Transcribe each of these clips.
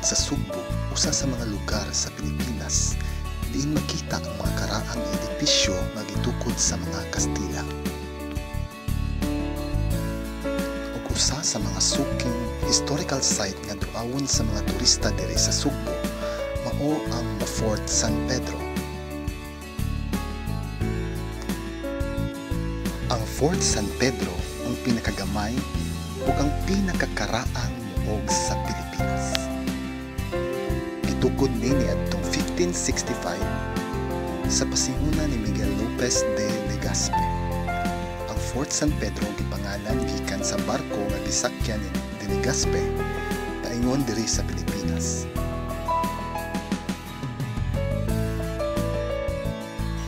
Sa Sugbo, usa sa mga lugar sa Pilipinas diin makita ang mga karaang edipisyo nga gitukod sa mga Kastila. Ug usa sa mga suking historical site nga duawon sa mga turista diri sa Sugbo mao ang Fort San Pedro. Ang Fort San Pedro ang pinakagamay ug ang pinakakaraang muog sa Pilipinas. Gitukod ni niadtong 1565 sa pasinguna ni Miguel Lopez de Legazpi. Ang Fort San Pedro gipangalan gikan sa barko nga gisakyan ni de Legazpi paingon diri sa Pilipinas.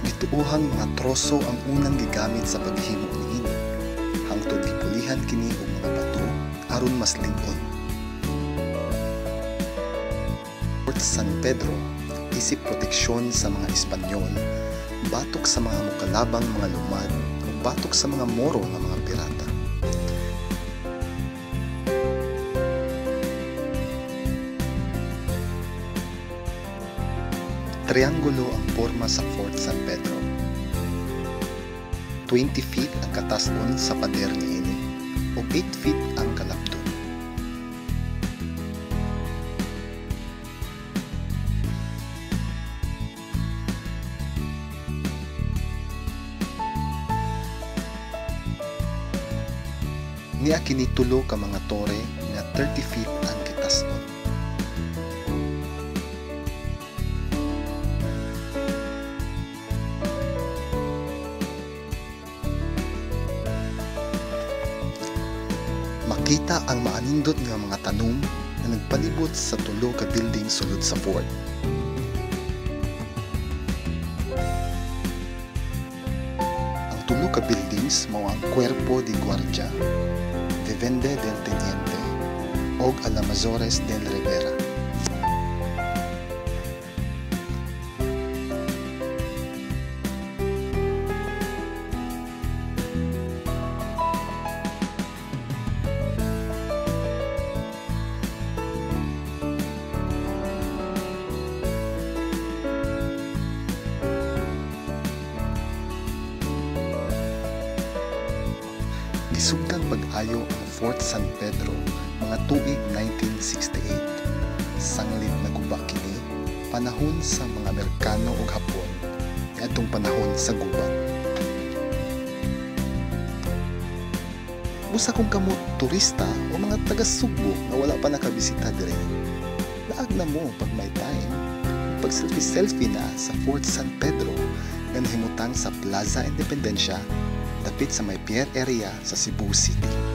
Gituohang mga troso ang unang gigamit sa paghimo niini. Hangtod gipulihan kini og mga bato aron mas lig-on. Fort San Pedro isip proteksyon sa mga Espanyol, batok sa mga mukalabang mga lumad ug batok sa mga Moro nga mga pirata. Triangulo ang porma sa Fort San Pedro. 20 feet ang katason sa pader niini ug 8 feet ang kalapdon. Nia kini tulo ka mga tore nga 30 feet ang kitason. Makita ang maanindot nga mga tanom na nagpalibot sa tulo ka building sulod sa fort. Ang tulo ka buildings mao ang Cuerpo de Guardia, Vivende del Teniente ug Almazores del Rivera. Gisugdang pag-ayo ang Fort San Pedro mga tuig 1968. Sanglit naguba kini panahon sa mga Amerikano ug Hapon niadtong panahon sa gubat. Busa kung kamo turista o mga taga Sugbo nga wala pa nakabisita diri, laag na mo pag may time. Pag selfie-selfie na sa Fort San Pedro nga nahimutang sa Plaza Independencia dapit sa may pier area sa Cebu City.